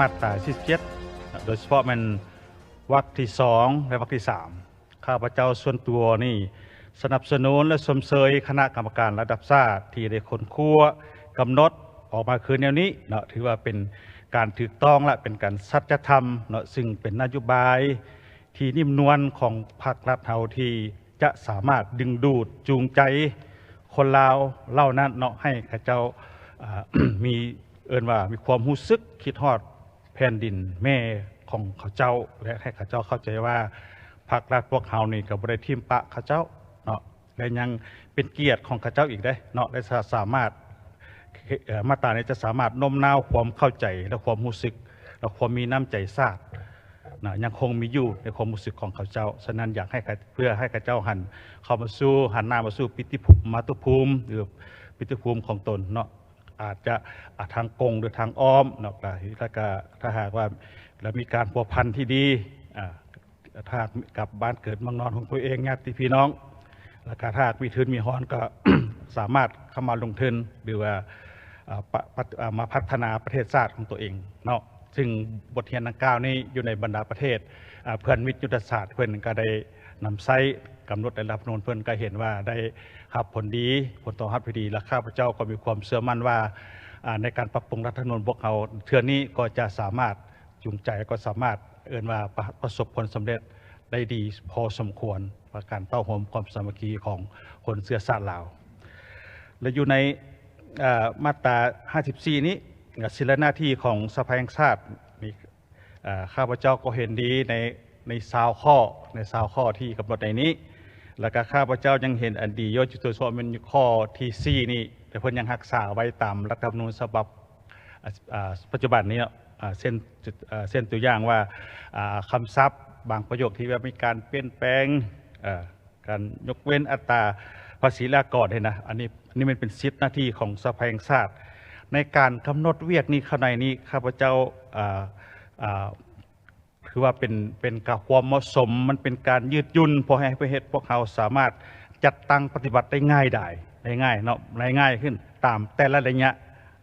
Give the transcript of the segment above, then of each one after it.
ມາດຕາສີ່ສິບເຈັດ ໂດຍສະເພາະແມ່ນວັກທີສອງ ແລະ ວັກທີສາມ ຂ້າພະເຈົ້າສ່ວນຕົວນີ້ສະໜັບສະໜູນ ແລະ ຊົມເຊີຍຄະນະກຳມະການລະດັບຊາດທີ່ໄດ້ຄົ້ນຄວ້າກຳນົດອອກມາຄືແນວນີ້ເນາະ ຖືວ່າເປັນການຖືກຕ້ອງ ແລະ ເປັນການສັດຈະທຳເນາະ ຊຶ່ງເປັນນະໂຍບາຍທີ່ໜິ່ມນວນຂອງພັກລັດເຮົາ ທີ່ຈະສາມາດດຶງດູດຈູງໃຈຄົນລາວເຫຼົ່ານັ້ນເນາະ ໃຫ້ເຂົາເຈົ້າ ອ່າ ມີ ເອີ້ນວ່າມີຄວາມຮູ້ສຶກຄິດຮອດ ແຜ່ນດິນແມ່ຂອງເຂົາເຈົ້າ ແລະ ໃຫ້ເຂົາເຈົ້າເຂົ້າໃຈວ່າພັກລັດພວກເຮົານີ້ກໍບໍ່ໄດ້ຖິ້ມປະເຂົາເຈົ້າເນາະ ແລະ ຍັງເປັນກຽດຂອງເຂົາເຈົ້າອີກເດ້ເນາະ ແລະ ສາ ສາມາດ ເອີ ມາດຕານີ້ຈະສາມາດໂນ້ມນ້າວຄວາມເຂົ້າໃຈ ແລະ ຄວາມຮູ້ສຶກ ແລະ ຄວາມມີນ້ຳໃຈຊາດນະ ຍັງຄົງມີຢູ່ໃນຄວາມຮູ້ສຶກຂອງເຂົາເຈົ້າ. ສະນັ້ນ ຢາກໃຫ້ ເພື່ອໃຫ້ເຂົາເຈົ້າຫັນເຂົ້າມາສູ່ ຫັນໜ້າມາສູ່ປິຕິພູມ ມາຕຸພູມ ຫຼື ປິຕິພູມຂອງຕົນເນາະ. ອາດຈະ ອາ ທາງກົງ ຫຼື ທາງອ້ອມເນາະ ແລ້ວກະຖ້າຫາກວ່າ ແລ້ວມີການພົວພັນທີ່ດີ ອາ ຖ້າຫາກກັບບ້ານເກີດເມືອງນອນຂອງຕົວເອງ ຍາດຕິພີ່ນ້ອງ ແລ້ວກະຖ້າຫາກມີທຶນມີຮອນ ກໍສາມາດເຂົ້າມາລົງທຶນ ຫຼືວ່າ ອາ ປະ ປະ ອາ ມາພັດທະນາປະເທດຊາດຂອງຕົວເອງເນາະ. ຊຶ່ງບົດຮຽນດັ່ງກ່າວນີ້ ຢູ່ໃນບັນດາປະເທດ ອາ ເພື່ອນມິດຍຸດທະສາດ ເພິ່ນກໍໄດ້ນຳໃຊ້ ກຳນົດໃນລັດຖະທຳມະນູນ ເພິ່ນກໍເຫັນວ່າໄດ້ຮັບຜົນດີ ຜົນຕອບຮັບທີ່ດີ ແລະ ຂ້າພະເຈົ້າກໍມີຄວາມເຊື່ອໝັ້ນວ່າ ອາ ໃນການປັບປຸງລັດຖະທຳມະນູນພວກເຮົາເທື່ອນີ້ ກໍຈະສາມາດຈູງໃຈ ແລະ ກໍສາມາດເອີ້ນວ່າປະ ປະສົບຜົນສຳເລັດໄດ້ດີພໍສົມຄວນ ວ່າການເຕົ້າໂຮມຄວາມສາມັກຄີຂອງຄົນເຊື້ອຊາດລາວ. ແລະ ຢູ່ໃນ ອາ ມາດຕາຫ້າສິບສີ່ນີ້ ອາ ສິດ ແລະ ໜ້າທີ່ຂອງສະພາແຫ່ງຊາດນີ້ ອາ ຂ້າພະເຈົ້າກໍເຫັນດີໃນ ໃນຊາວຂໍ້ ໃນຊາວຂໍ້ທີ່ກຳນົດໃນນີ້ ແລ້ວກະຂ້າພະເຈົ້າຍັງເຫັນອັນດີຢູ່ ໂດຍສະເພາະແມ່ນຂໍ້ທີສີ່ນີ້ ແຕ່ເພິ່ນຍັງຮັກສາໄວ້ຕາມລັດຖະທຳມະນູນສະບັບ ອາ ອາ ປັດຈຸບັນນີ້ເນາະ ອາ ເຊັ່ນ ອາ ເຊັ່ນຕົວຢ່າງວ່າ ອາ ຄຳສັບບາງປະໂຫຍກທີ່ວ່າມີການປ່ຽນແປງ ອາ ການຍົກເວັ້ນອັດຕາພາສີອາກອນເຫັນນະ ອັນນີ້ ອັນນີ້ມັນເປັນສິດໜ້າທີ່ຂອງສະພາແຫ່ງຊາດ ໃນການກຳນົດວຽກນີ້ ເຂົ້າໃນນີ້ ຂ້າພະເຈົ້າ ອາ ອາ ຖືວ່າເປັນ ເປັນການ ຄວາມເໝາະສົມ ມັນເປັນການຍືດຫຍຸ່ນ ເພື່ອໃຫ້ ເພື່ອເຮັດພວກເຮົາສາມາດຈັດຕັ້ງປະຕິບັດໄດ້ງ່າຍດາຍ ໄດ້ງ່າຍເນາະ ໄດ້ງ່າຍຂຶ້ນຕາມແຕ່ລະໄລຍະ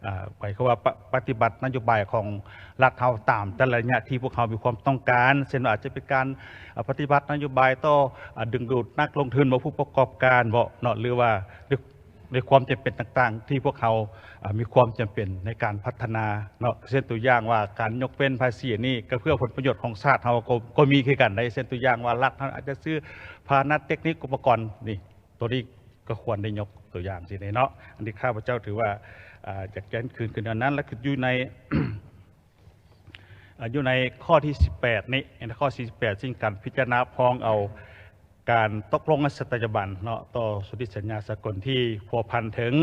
ອາ ໝາຍຄວາມວ່າ ປະ ປະຕິບັດນະໂຍບາຍຂອງລັດເຮົາຕາມແຕ່ລະໄລຍະທີ່ພວກເຮົາມີຄວາມຕ້ອງການ ເຊັ່ນວ່າອາດຈະເປັນການ ອາ ປະຕິບັດນະໂຍບາຍຕໍ່ ອາ ດຶງດູດນັກລົງທຶນບໍ ຜູ້ປະກອບການບໍເນາະ ຫຼືວ່າ ໃນຄວາມຈຳເປັນຕ່າງໆ ທີ່ພວກເຮົາ ອາ ມີຄວາມຈຳເປັນໃນການພັດທະນາເນາະ ເຊັ່ນຕົວຢ່າງວ່າການຍົກເວັ້ນພາສີອັນນີ້ ກໍເພື່ອຜົນປະໂຫຍດຂອງຊາດເຮົາ ກໍ ກໍມີຄືກັນໄດ໋ ເຊັ່ນຕົວຢ່າງວ່າລັດເຮົາອາດຈະຊື້ພາຫະນະເຕັກນິກອຸປະກອນນີ້ ໂຕນີ້ກໍຄວນໄດ້ຍົກຕົວຢ່າງຊີ້ເນາະ ອັນນີ້ຂ້າພະເຈົ້າຖືວ່າ ອາ ຢາກແຈ້ງຄືນ ຄືນອັນນັ້ນ ແລະ ຄືຢູ່ໃນ ອາ ຢູ່ໃນຂໍ້ທີສິບແປດນີ້ ໃນຂໍ້ທີສິບແປດ ຊຶ່ງການພິຈາລະນາພ້ອງເອົາການຕົກລົງໃນສັດຕະບັນເນາະ ຕໍ່ສົນທິສັນຍາສາກົນທີ່ພົວພັນເຖິງ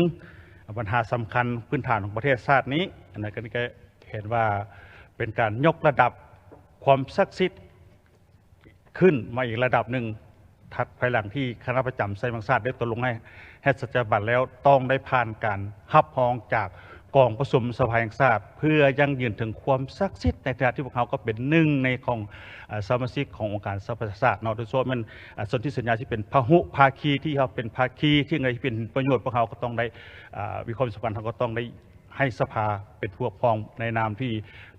ບັນຫາສຳຄັນພື້ນຖານຂອງປະເທດຊາດນີ້ ອັນນັ້ນກໍເຫັນວ່າເປັນການຍົກລະດັບຄວາມສັກສິດ ຂຶ້ນມາອີກລະດັບໜຶ່ງ ຖັດພາຍຫຼັງທີ່ຄະນະປະຈຳສະພາແຫ່ງຊາດໄດ້ຕົກລົງໃຫ້ ໃຫ້ສັດຈະບັນແລ້ວ ຕ້ອງໄດ້ຜ່ານການຮັບຮອງຈາກກອງປະຊຸມສະພາແຫ່ງຊາດ ເພື່ອຢັ້ງຢືນເຖິງຄວາມສັກສິດ ໃນຖານະທີ່ພວກເຮົາກໍເປັນໜຶ່ງໃນຂອງ ອາ ສະມາຊິກຂອງອົງການສະຫະປະຊາຊາດເນາະ ໂດຍສະເພາະແມ່ນ ອາ ສົນທິສັນຍາທີ່ເປັນພະຫຸພາຄີ ທີ່ເຮົາເປັນພາຄີ ທີ່ໃດທີ່ເປັນປະໂຫຍດ ພວກເຮົາກໍຕ້ອງໄດ້ ອາ ມີຄວາມສຳຄັນ ເຮົາກໍຕ້ອງໄດ້ ໃຫ້ສະພາເປັນຜູ້ຮັບຮອງໃນນາມທີ່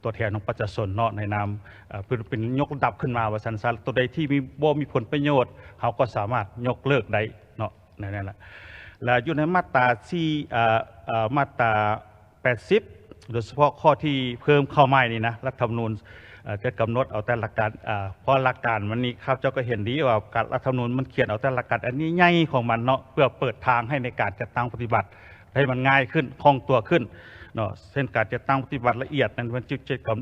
ຕົວແທນຂອງປະຊາຊົນເນາະ ໃນນາມ ເອີ ເປັນ ເປັນຍົກລະດັບຂຶ້ນມາວ່າຊັ້ນຊະ ຕົວໃດທີ່ມີ ບໍ່ມີຜົນປະໂຫຍດ ເຮົາກໍສາມາດຍົກເລີກໄດ້ເນາະ ໃນນັ້ນລະ ແລະ ຢູ່ໃນມາດຕາສີ່ ເອີ ເອີ ມາດຕາແປດສິບ ໂດຍສະເພາະຂໍ້ທີ່ເພີ່ມເຂົ້າໃໝ່ນີ້ນະ ລັດຖະທຳມະນູນ ເອີ ຈະກຳນົດເອົາແຕ່ຫຼັກການ ເອີ ເພາະຫຼັກການມັນນີ້ ຂ້າພະເຈົ້າກໍເຫັນດີວ່າ ການ ລັດຖະທຳມະນູນມັນຂຽນເອົາແຕ່ຫຼັກການອັນໃຫຍ່ໆຂອງມັນເນາະ ເພື່ອເປີດທາງໃຫ້ໃນການຈັດຕັ້ງປະຕິບັດ ໃຫ້ມັນງ່າຍຂຶ້ນ ຄ່ອງຕົວຂຶ້ນເນາະ ເຊັ່ນການຈັດຕັ້ງປະຕິບັດລະອຽດນັ້ນ ມັນຈະ ຈະກຳ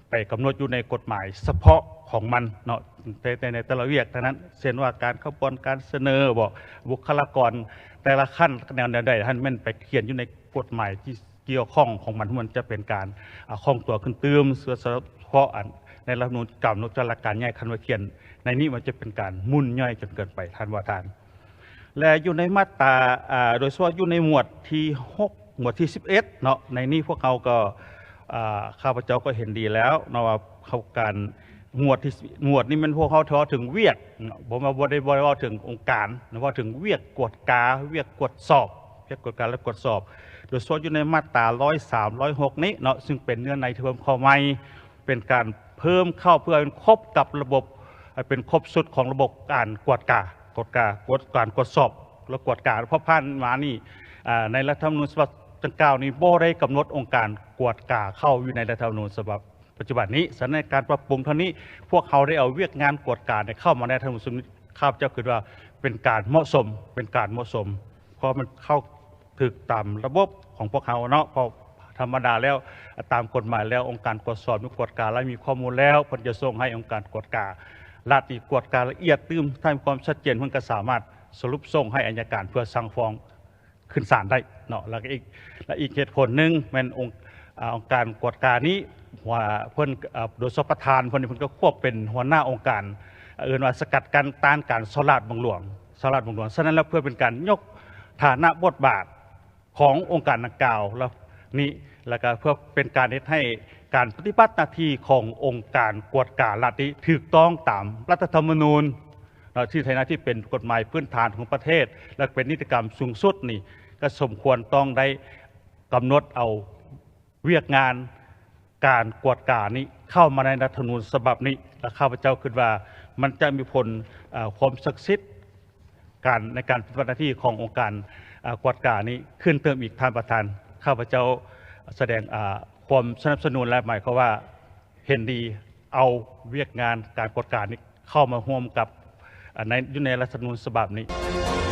ໄປກຳນົດຢູ່ໃນກົດໝາຍສະເພາະຂອງມັນເນາະ ແຕ່ ແຕ່ໃນແຕ່ລະວຽກເທົ່ານັ້ນ ເຊັ່ນວ່າການຂະບວນການສະເໜີບໍ ບຸກຄະລາກອນແຕ່ລະຂັ້ນແນວ ແນວໃດຫັ້ນ ແມ່ນໄປຂຽນຢູ່ໃນກົດໝາຍທີ່ກ່ຽວຂ້ອງຂອງມັນ ມັນຈະເປັນການ ອາ ຄ່ອງຕົວຂຶ້ນຕື່ມ ສະເພາະອັນໃນລັດຖະທຳມະນູນກຳນົດແຕ່ລະການໃຫຍ່ ຄັນວ່າຂຽນໃນນີ້ ມັນຈະເປັນການໝຸ່ນຫຍ້ອຍຈົນເກີນໄປ ທ່ານປະທານ. ແລະ ຢູ່ໃນມາດຕາ ອາ ໂດຍສະເພາະຢູ່ໃນໝວດທີຫົກ ໝວດທີສິບເອັດເນາະ ໃນນີ້ພວກເຮົາກໍ ອາ ຂ້າພະເຈົ້າກໍເຫັນດີແລ້ວເນາະວ່າ ເຂົ້າການ ໝວດທີ ໝວດນີ້ແມ່ນພວກເຮົາເວົ້າເຖິງວຽກເນາະ ບໍ່ ບໍ່ໄດ້ ບໍ່ໄດ້ເວົ້າເຖິງອົງການ ເວົ້າເຖິງວຽກກວດກາ ວຽກກວດສອບ ວຽກກວດກາ ແລະ ກວດສອບ ໂດຍສະເພາະຢູ່ໃນມາດຕາຮ້ອຍສາມ ຮ້ອຍຫົກນີ້ເນາະ ຊຶ່ງເປັນເນື້ອໃນທີ່ເພີ່ມເຂົ້າໃໝ່ ເປັນການເພີ່ມເຂົ້າເພື່ອໃຫ້ມັນຄົບກັບລະບົບ ໃຫ້ເປັນຄົບຊຸດຂອງລະບົບການກວດກາ ກວດກາ ກວດ ການກວດສອບ ແລະ ກວດກາ. ເພາະຜ່ານມານີ້ ອາ ໃນລັດຖະທຳມະນູນສະບັບດັ່ງກ່າວນີ້ ບໍ່ໄດ້ກຳນົດອົງການກວດກາເຂົ້າຢູ່ໃນລັດຖະທຳມະນູນສະບັບປັດຈຸບັນນີ້. ສະນັ້ນ ໃນການປັບປຸງເທື່ອນີ້ ພວກເຮົາໄດ້ເອົາວຽກງານກວດກາເຂົ້າມາໃນລັດຖະທຳມະນູນ ຂ້າພະເຈົ້າຄິດວ່າເປັນການເໝາະສົມ ເປັນການເໝາະສົມ ເພາະມັນເຂົ້າຖືກຕາມລະບົບຂອງພວກເຮົາເນາະ. ເພາະທຳມະດາແລ້ວ ຕາມກົດໝາຍແລ້ວ ອົງການກວດສອບ ຫຼື ກວດກາ ແລ້ວມີຂໍ້ມູນແລ້ວ ເພິ່ນຈະສົ່ງໃຫ້ອົງການກວດກາລັດນີ້ກວດກາລະອຽດຕື່ມ ຖ້າມີຄວາມຊັດເຈນ ເພິ່ນກໍສາມາດສະຫຼຸບສົ່ງໃຫ້ອັຍການເພື່ອສັ່ງຟ້ອງຂຶ້ນສານໄດ້ເນາະ. ແລ້ວກໍອີກ ແລະ ອີກເຫດຜົນໜຶ່ງແມ່ນອົງ ອາ ອົງການກວດການີ້ ວ່າເພິ່ນ ອາ ໂດຍສະເພາະປະທານເພິ່ນນີ້ ເພິ່ນກໍຄວບເປັນຫົວໜ້າອົງການ ເອີ້ນວ່າສະກັດກັ້ນຕ້ານການສໍ້ລາດບັງຫຼວງ ສໍ້ລາດບັງຫຼວງ. ສະນັ້ນແລ້ວ ເພື່ອເປັນການຍົກຖານະບົດບາດຂອງອົງການດັ່ງກ່າວ ແລ້ວນີ້ ແລ້ວກໍເພື່ອເປັນການເຮັດໃຫ້ການປະຕິບັດໜ້າທີ່ຂອງອົງການກວດກາລັດນີ້ຖືກຕ້ອງຕາມລັດຖະທຳມະນູນເນາະ ທີ່ໃນຖານະທີ່ເປັນກົດໝາຍພື້ນຖານຂອງປະເທດ ແລະ ເປັນນິຕິກຳສູງສຸດນີ້ ກໍສົມຄວນຕ້ອງໄດ້ກຳນົດເອົາ ວຽກງານການກວດການີ້ເຂົ້າມາໃນລັດຖະທຳມະນູນສະບັບນີ້ ແລະ ຂ້າພະເຈົ້າຄິດວ່າມັນຈະມີຜົນ ເອີ່ ຄວາມສັກສິດ ການ ໃນການປະຕິບັດໜ້າທີ່ຂອງອົງການ ເອີ່ ກວດການີ້ຂຶ້ນເຕີມອີກ. ທ່ານປະທານ ຂ້າພະເຈົ້າສະແດງ ເອີ່ ຄວາມສະໜັບສະໜູນ ແລະ ໝາຍຄວາມວ່າເຫັນດີເອົາວຽກງານການກວດການີ້ເຂົ້າມາຮ່ວມກັບ ໃນ ຢູ່ໃນລັດຖະທຳມະນູນສະບັບນີ້.